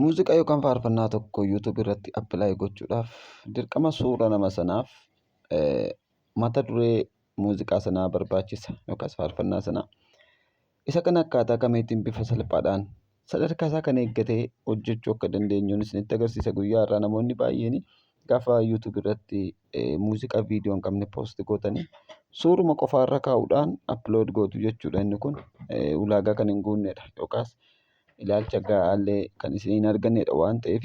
Muuziqaa yookaan faarfannaa tokko YouTube irratti apply gochuudhaaf dirqama suura nama sanaaf mata duree muuziqaa sanaa barbaachisa yookaas faarfannaa sanaa. Isa kana akkaataa kamiitiin bifa salphaadhaan sadarkaa isaa kan eeggate hojjechuu akka dandeenyuun isinitti agarsiisa. Guyyaa har'aa namoonni baay'een gaafa YouTube irratti muuziqaa viidiyoo hin qabne post gootanii suuruma qofaarra kaa'uudhaan upload gootu jechuudha. Inni kun ulaagaa kan hin guunnedha yookaas ilaalcha ga'aallee kan isin hin argannedha waan ta'eef,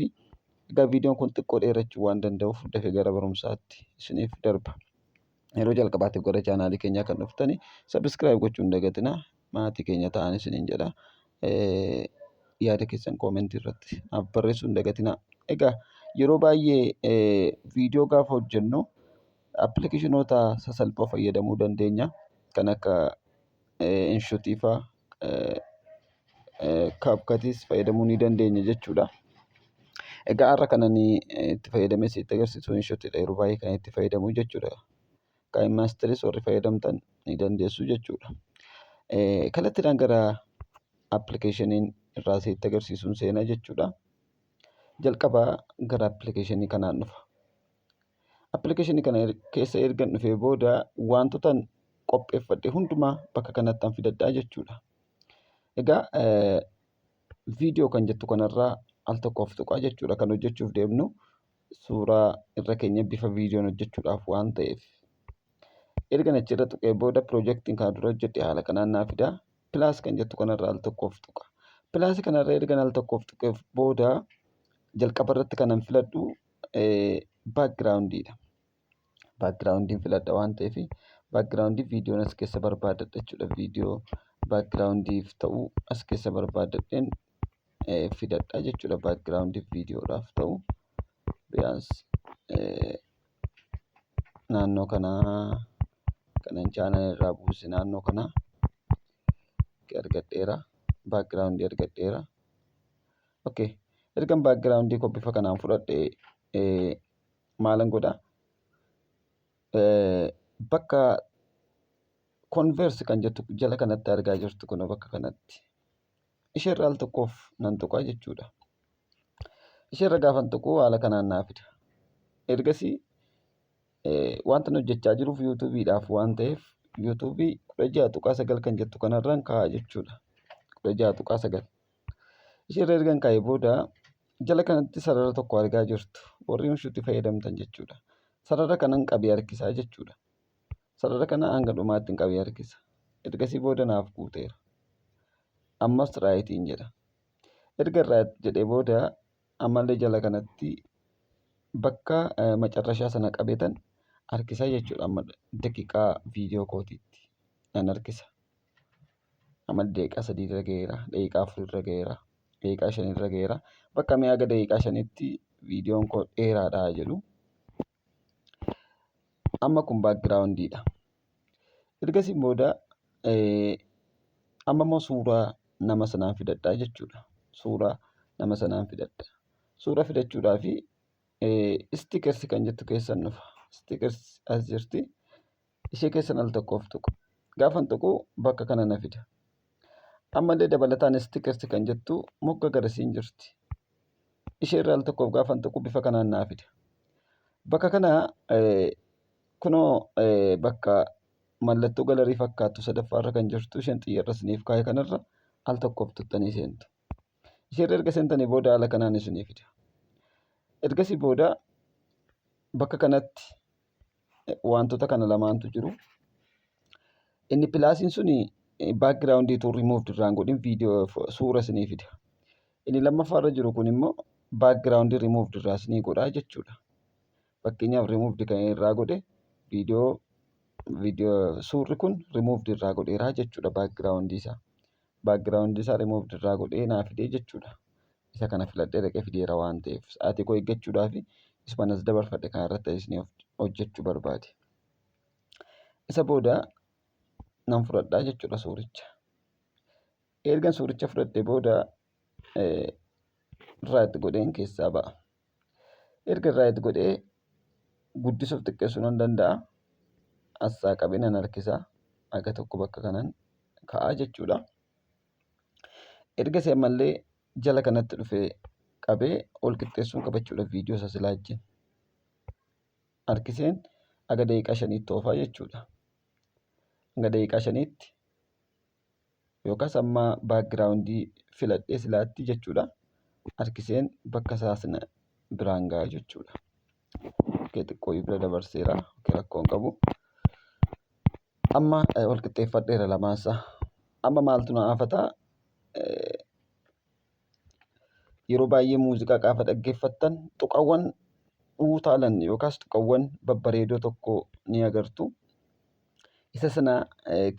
egaa viidiyoon kun xiqqoo dheerachuu waan danda'uuf dafee gara barumsaatti isiniif darba. Yeroo jalqabaatiif gara chaanaalii keenyaa kan dhuftani subscribe gochuu hin dagatinaa, maatii keenya ta'an isiniin jedha. Yaada keessan koomentii irratti naaf barreessuu hin dagatinaa. Egaa yeroo baay'ee viidiyoo gaafa hojjennu appilikeeshinoota sasalphoo fayyadamuu dandeenya. Kan akka InShotii fa'aa, CapCutis fayyadamuu ni dandeenya jechuudha. Egaa har'a kan ani itti fayyadamee sitti agarsiisu InShotidha. Yeroo baay'ee kan itti fayyadamu jechuudha. KineMasteris warri fayyadamtan ni dandeessu jechuudha. Kallattiidhaan gara appilikeeshiniin irraa sitti agarsiisuun seenaa jechuudha. Jalqaba gara appilikeeshinii kanaan dhufa. Appilikeeshinii kana keessa ergan dhufee booda wantoota qopheeffadhe hundumaa bakka kanatti an fidadhaa jechuudha. Egaa viidiyoo kan jettu kanarraa al tokkoof tuqaa jechuudha. Kan hojjechuuf deemnu suuraa irra keenya bifa viidiyoon hojjechuudhaaf waan ta'eef. Ergan achirra tuqee booda piroojeektiin kana dura hojjedhe haala kanaan naa fida. Plus kan jettu kanarra al tokkoof tuqa. Plus kanarra ergan al tokkoof tuqee booda jalqaba irratti kanan filadhu backgroundiidha. Backgroundiin filadha waan ta'eef backgroundii viidiyoon as keessa barbaadadha jechuudha. Viidiyoo backgroundiif ta'u as keessa barbaadadheen fidadha jechuudha. Backgroundiif viidiyoodhaaf ta'u biyaans naannoo kanaa kanan channel irraa buuse naannoo kanaa argadheera. Backgroundii argadheera. Okay. Ergan backgroundii koo bifa kanaan fudhadhe maalan godhaa? Bakka convert kan jettu jala kanatti argaa jirtu kun bakka kanatti. Isheerra al tokkoof nan tuqaa jechuudha. Isheerra gaafan tuqu haala kanaan naa fida. Ergasii wanta hojjechaa jiruuf YouTubeiidhaaf waan ta'eef YouTubeii 16.9 kan jettu kanarraan kaa'a jechuudha. 16.9. Isheerra ergan kaa'ee booda jala kanatti sarara tokko argaa jirtu. Warri InShotii fayyadamtan jechuudha. Sarara kanan qabee harkisaa jechuudha. Sarara kana hanga dhumaatti hin qabee harkisa. Ergasii booda naaf guuteera. Ammas rightiin jedha. Erga right jedhee booda ammallee jala kanatti bakka macarrashaa sana qabeetan harkisaa jechuudha. Amma daqiiqaa viidiyoo kootiitti nan harkisa. Amma daqiiqaa 3 irra ga'eera. Daqiiqaa 4 irra ga'eera. Daqiiqaa 5 irra ga'eera. Bakka mee haga daqiiqaa 5tti viidiyoon koo dheeraadha jedhu. Amma kun backgroundiidha. Ergasii booda amma immoo suuraa nama sanaan fidadhaa jechuudha. Suuraa nama sanaan fidadha. Suuraa fidachuudhaaf stickers kan jettu keessan dhufa. Stickers as jirti. Ishee keessan al tokkoof tuqu. Gaafan tuqu bakka kana na fida. Ammallee dabalataan stickers kan jettu mogga garasiin jirti. Ishee irra al tokkoof gaafan tuqu bifa kanaan naa fida. Bakka kana kunoo bakka mallattoo gallery fakkaattu sadaffaarra kan jirtu isheen xiyyeerra isiniif kaa'e kanarra al tokkoof tuttanii seentu. Isheerra erga seentanii booda haala kanaan isinii fida. Ergasii booda bakka kanatti wantoota kana lamaantu jiru. Inni plusiin suni backgroundii utuu rimuuvd irraan godhin viidiyoo suura isinii fida. Inni lammaffaarra jiru kun immoo baakgiraawundii rimuuvd irraa isinii godhaa jechuudha. Fakkeenyaaf rimuuvd kan irraa godhe viidiyoo suurri kun rimuuvd irraa godheeraa jechuudha backgroundii isaa. Backgroundii isaa rimuuvd irraa godhee naa fidee jechuudha. Isa kana filadhee dhaqee fideera waan ta'eef sa'aatii koo eeggachuudhaaf isuma as dabarfadhe kana irratti isinii hojjechuu barbaade. Isa booda nan fudhadhaa jechuudha suuricha. Ergan suuricha fudhadhee booda right godheen keessaa ba'a. Erga right godhee guddisuuf xiqqeessuu nan danda'a. Assaa qabee nan harkisa. Haga tokko bakka kanan ka'a jechuudha. Ergasii ammallee jala kanatti dhufee Qabee ol qixxeessuun qabachuudha viidiyoo isa silaa wajjin. Harkiseen haga daqiiqaa 5tti oofaa jechuudha. Hanga daqiiqaa 5tti yookaas amma backgroundii filadhee silaatti jechuudha. Harkiseen bakka isaa sana biraan ga'a jechuudha. Okay, xiqqoo bira dabarseera. Okay, rakkoo hin qabu. Amma wal qixxeeffadheera lamaansaa. Amma maaltu na hafataa? Yeroo baay'ee muuziqaa gaafa dhaggeeffattan tuqawwan utaalan yookaas tuqawwan babbareedoo tokko ni agartu. Isa sana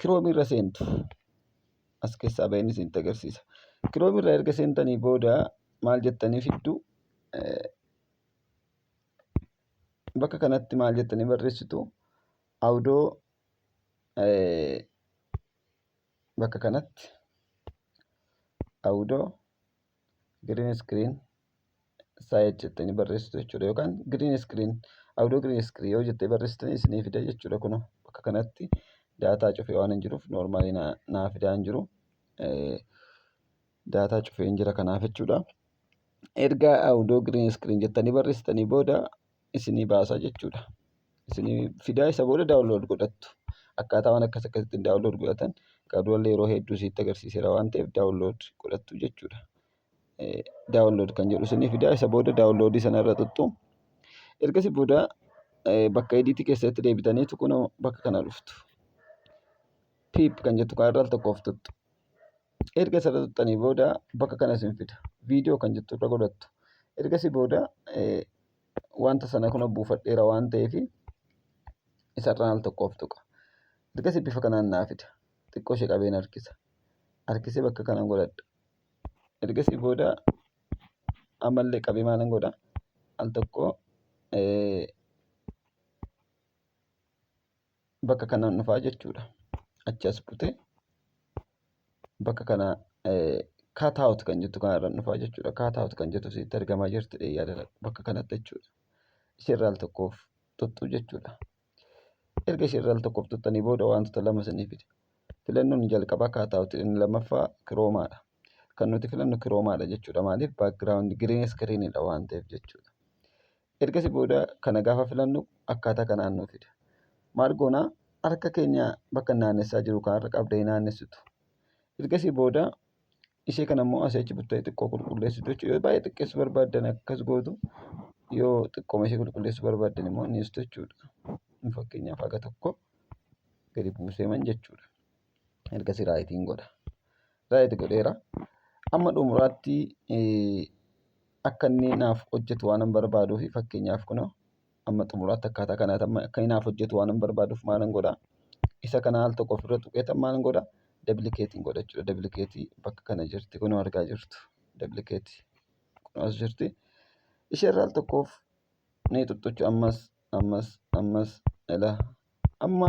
Chromeii irra seentu. As keessaa baheen isinitti agarsiisa. Chromeii irra erga seentanii booda maal jettanii fiddu? Bakka kanatti maal jettanii barreessitu? Audio, bakka kanatti audio green screen side jettanii barreessitu jechuudha. Yookaan green screen, audio green screen yoo jettee barreessitanii isinii fida jechuudha. Kunoo bakka kanatti data cufee waan hin jiruuf normalii naa fidaa hin jiru. Data cufee hin jira kanaaf jechuudha. Erga audio green screen jettanii barreessitanii booda isinii baasa jechuudha. Isinii fidaa, isa booda download godhattu. Akkaataa waan akkas akkasittiin download godhatan qaduwallee yeroo hedduu sitti agarsiiseera waan ta'eef download godhattu jechuudha. Download kan jedhu isinii fidaa, isa booda downloadii sanarra tuttu. Ergasii booda bakka editii keessatti deebitaniitu kunoo bakka kana dhuftu. PIP kan jettu kanarra al tokkoof tuttu. Erga isarra tuttanii booda bakka kana isin fida. Viidiyoo kan jettu irra godhattu. Ergasii booda wanta sana kun buufadheera waan ta'eef isarraan al tokkoof tuqa. Ergasii bifa kanaan naa fida. Xiqqoo ishee qabeen harkisa. Harkisee bakka kanan godhadha. Ergasii booda ammallee qabee maalan godha? Al tokko bakka kanaan dhufaa jechuudha. Achi as butee bakka kana cut out kan jettu kanarra dhufaa jechuudha. Cut out kan jettu sitti argamaa jirti yaada bakka kanatti jechuudha. Ishee al tokkoof tuttu jechuudha. Erga ishee al tokkoof tuttanii booda wantoota lama isinii fida. Filannoon jalqabaa cut out, inni lammaffaa chromadha. Kan nuti filannu chromadha jechuudha. Maaliif? Background green screenidha waan ta'eef jechuudha. Ergasii booda kana gaafa filannu akkaataa kanaan nu fida. Maal goonaa? Harka keenya bakka naannessaa jiru kanarra qabdee naannessitu. Ergasii booda ishee kana immoo asii achi buttee xiqqoo qulqulleessitu jechuudha. Yoo baay'ee xiqqeessuu barbaaddan akkas gootu, yoo xiqqooma ishee qulqulleessuu barbaaddan immoo ni dhiistu jechuudha. Fakkeenyaaf haga tokko gadi buuseeman jechuudha. Ergasii rightiin godha. Right godheera. Amma xumuraatti akka inni naaf hojjetu waan hin barbaaduuf, fakkeenyaaf kunoo amma xumuraatti akkaataa kanaatti amma akka inni naaf hojjetu waan hin barbaaduuf maalan godhaa? Isa kana al tokko ofirra tuqeetan maalan godhaa? Duplicateiin godha jechuudha. Duplicateii bakka kana jirti, kunoo argaa jirtu. Duplicateii kunoo as jirti. Ishee irra al tokkoof ni tuttuchu, ammas, ammas, ammas, ilaa amma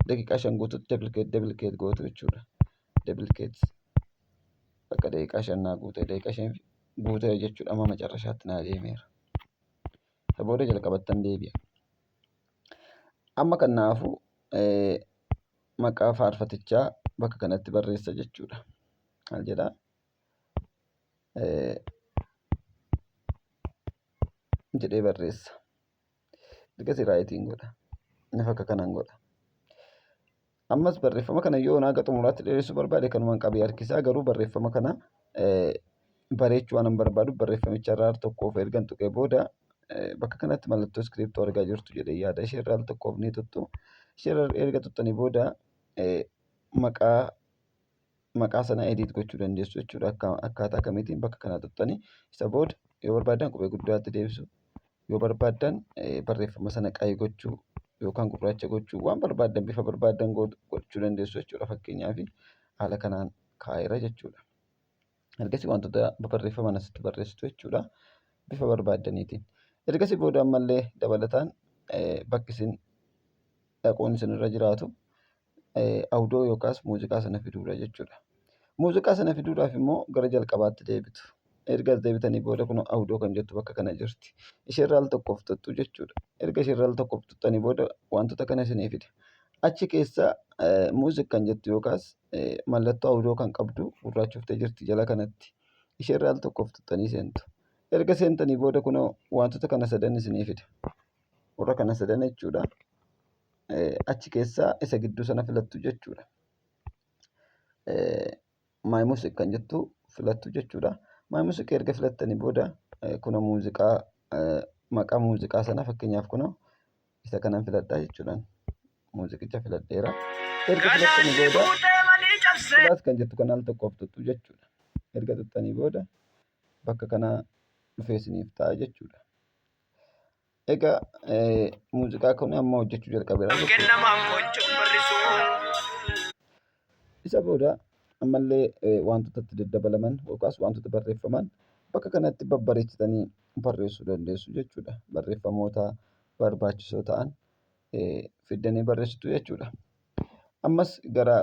daqiiqaa 5 guututti duplicate duplicate gootu jechuudha. Duplicate bakka daqiiqaa 5 naa guute, daqiiqaa 5 guuteera jechuudha. Amma macarrashaatti naa deemeera. Isa booda jalqabattan deebi'a. Amma kan naafu maqaa faarfatichaa bakka kanatti barreessa jechuudha. Maal jedhaa? Jedhee barreessa. Ergasii rightiin godha. Inni bakka kanaan godha. Ammas barreeffama kana yoo haga xumuraatti dheeressuu barbaade kanumaan qabee harkisaa, garuu barreeffama kana bareechuu waan hin barbaadu barreeffamicha irraa al tokkoof ergan tuqee booda bakka kanatti mallattoo iskiriiptoo argaa jirtu jedhee yaada. Ishee irraa al tokkoof ni tuttu. Ishee irra erga tuttanii booda maqaa sana edit gochuu dandeessu jechuudha. Akkaataa kamiitiin? Bakka kana tuttanii isa booda yoo barbaaddan qubee guddaatti deebisu, yoo barbaaddan barreeffama sana qayii gochuu yookaan gurraacha gochuu, waan barbaaddan bifa barbaaddan gochuu dandeessu jechuudha. Fakkeenyaaf haala kanaan kaa'eera jechuudha. Ergasii wantoota barreeffaman asitti barreessitu jechuudha. Bifa barbaaddaniitiin. Ergasii booda ammallee dabalataan bakki isin dhaquun isinirra jiraatu audio yookaas muuziqaa sana fiduudha jechuudha. Muuziqaa sana fiduudhaaf immoo gara jalqabaatti deebitu. Erga as deebitanii booda kun audio kan jettu bakka kana jirti. Isheerra al tokkoof tuttu jechuudha. Erga isheerra al tokkoof tuttanii booda wantoota kana isinii fida. Achi keessa music kan jettu yookaas mallattoo audio kan qabdu gurraachoftee jirti jala kanatti. Isheerra al tokkoof tuttanii seentu. Erga seentanii booda kunoo wantoota kana sadan isinii fida. Warra kana sadan jechuudha. Achi keessaa isa gidduu sana filattu jechuudha. My Music kan jettu filattu jechuudha. My Music erga filattanii booda kunoo muuziqaa, maqaa muuziqaa sana, fakkeenyaaf kunoo isa kanan filadhaa jechuudhaan muuziqicha filadheera. Erga filattanii booda plus kan jettu kan al tokkoof tuttu jechuudha. Erga tuttanii booda bakka kanaa dhufee isiniif ta'a jechuudha. Egaa muuziqaa kun amma hojjechuu jalqabeera jechuudha. Isa booda ammallee wantoota itti daddabalaman yookaas wantoota barreeffaman bakka kanatti babbareechitanii barreessuu dandeessu jechuudha. Barreeffamoota barbaachisoo ta'an fiddanii barreessitu jechuudha. Ammas gara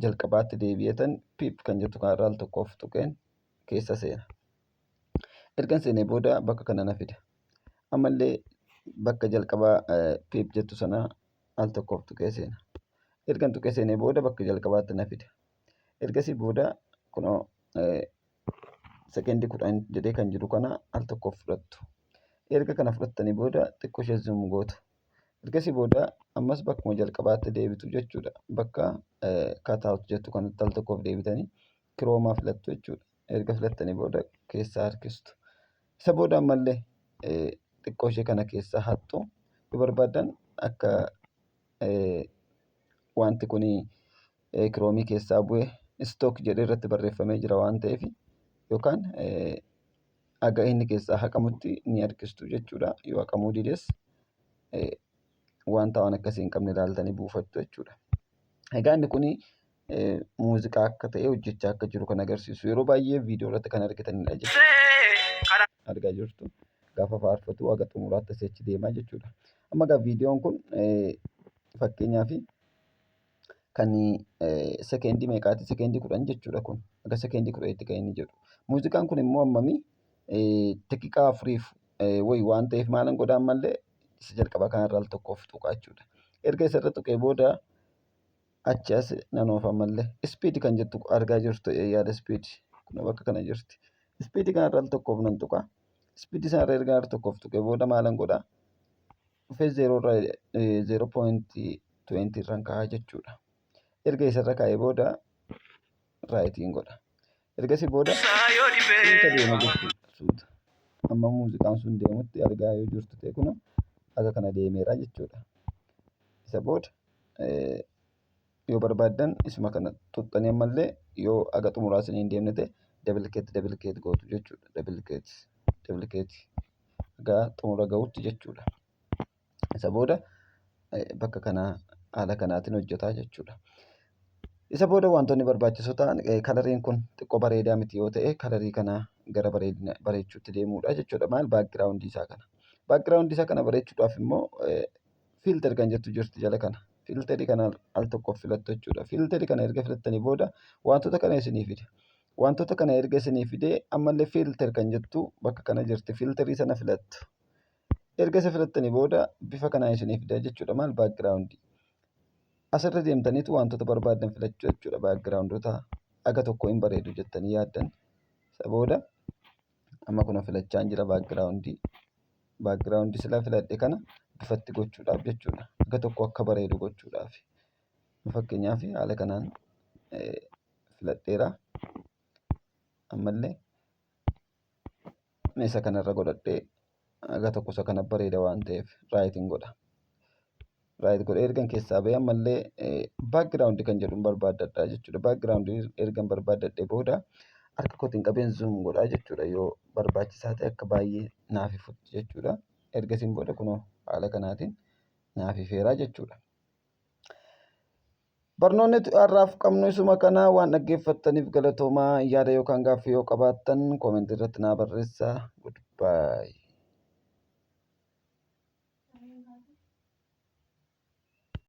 jalqabaatti deebi'eetan piip kan jettu kanarraa al tokkoof tuqeen keessa seena. Ergan seenee booda bakka kana na fida. Ammallee bakka jalqabaa piip jettu sana al tokkoof tuqee seena. Ergan tuqee seenee booda bakka jalqabaatti na fida. Ergasii booda kunoo sekendii 10 jedhee kan jiru kana al tokkoof fudhattu. Erga kana fudhattanii booda xiqqoo ishee zoom gootu. Ergasii booda ammas bakkuma jalqabaatti deebitu jechuudha. Bakka cutout jettu kanatti al tokkoof deebitanii chroma filattu jechuudha. Erga filattanii booda keessaa harkistu. Isa booda ammallee xiqqoo ishee kana keessaa haxxu. Yoo barbaaddan akka wanti kun Chromeii keessaa bu'e stock jedhee irratti barreeffamee jira waan ta'eef, yookaan haga inni keessaa haqamutti ni harkistu jechuudha. Yoo haqamuu dides wanta waan akkasii hin qabne ilaaltanii buufattu jechuudha. Egaa inni kun muuziqaa akka ta'e hojjechaa akka jiru kan agarsiisu, yeroo baay'ee viidiyoo irratti kan argitanidha jechuudha. Argaa jirtu, gaafa faarfatu haga xumuraatti asii achi deemaa jechuudha. Amma egaa viidiyoon kun fakkeenyaaf kan sekeendii meeqaati? Sekeendii 10 jechuudha, kun haga sekeendii 10tti kan inni jedhu. Muuziqaan kun immoo ammamii, daqiiqaa afuriif wayi waan ta'eef, maalan godhaa? Ammallee isa jalqabaa kanarra al tokkoof tuqaa jechuudha. Erga isarra tuqee booda achi as nan oofa. Ammallee speed kan jettu argaa jirtu, yaada speed kun bakka kana jirti. Speed kanarra al tokkoof nan tuqa. Speed sanarra erga al tokkoof tuqee booda maalan godhaa? Dhufee zeeroo irra, 0.20 irraan kaa'aa jechuudha. Erga isarra kaa'ee booda rightiin godha. Ergasii booda suuta deema jechuudha. Suuta. Amma muuziqaan sun deemutti argaa yoo jirtu ta'e, kun haga kana deemeera jechuudha. Isa booda yoo barbaaddan isuma kana tuqxanii ammallee yoo haga xumuraa isin hin deemne ta'e duplicate duplicate gootu jechuudha. Duplicate duplicate haga xumura gahutti jechuudha. Isa booda bakka kanaa haala kanaatiin hojjetaa jechuudha. Isa booda wantoonni barbaachisoo ta'an, coloriin kun xiqqoo bareedaa miti yoo ta'e, colorii kana gara bareedina bareechuutti deemuudha jechuudha. Maal, backgroundii isaa kana. Backgroundii isaa kana bareechuudhaaf immoo filter kan jettu jirti jala kana. Filterii kana al tokkoof filattu jechuudha. Filterii kana erga filattanii booda wantoota kana isinii fida. Wantoota kana erga isinii fidee ammallee filter kan jettu bakka kana jirti. Filterii sana filattu. Erga isa filattanii booda bifa kanaan isinii fida jechuudha. Maal, backgroundii. Asirra deemtaniitu wantoota barbaadan filachuu jechuudha. Backgroundoota aga tokko hin bareedu jettanii yaaddan. Isa booda amma kuna filachaa jira backgroundii. Backgroundii sila filadhe kana bifatti gochuudhaaf jechuudha. Aga tokko akka bareedu gochuudhaaf. Fakkeenyaaf haala kanaan filadheera. Ammallee isa kanarra godhadhee aga tokko isa kana bareeda waan ta'eef rightiin godha. Right godhee ergan keessaa bahee ammallee background kan jedhu barbaaddadha jechuudha. Background ergan barbaaddadhee booda harka kootiin qabeen zoom godhaa jechuudha. Yoo barbaachisaa ta'e akka baay'ee naaf ifutti jechuudha. Ergasiin booda kunoo haala kanaatiin naaf ifeeraa jechuudha. Barnoonni har'aaf qabnu isuma kana. Waan dhaggeeffattaniif galatoomaa. Yaada yookaan gaaffii yoo qabaattan commentii irratti naa barreessaa. Goodbye.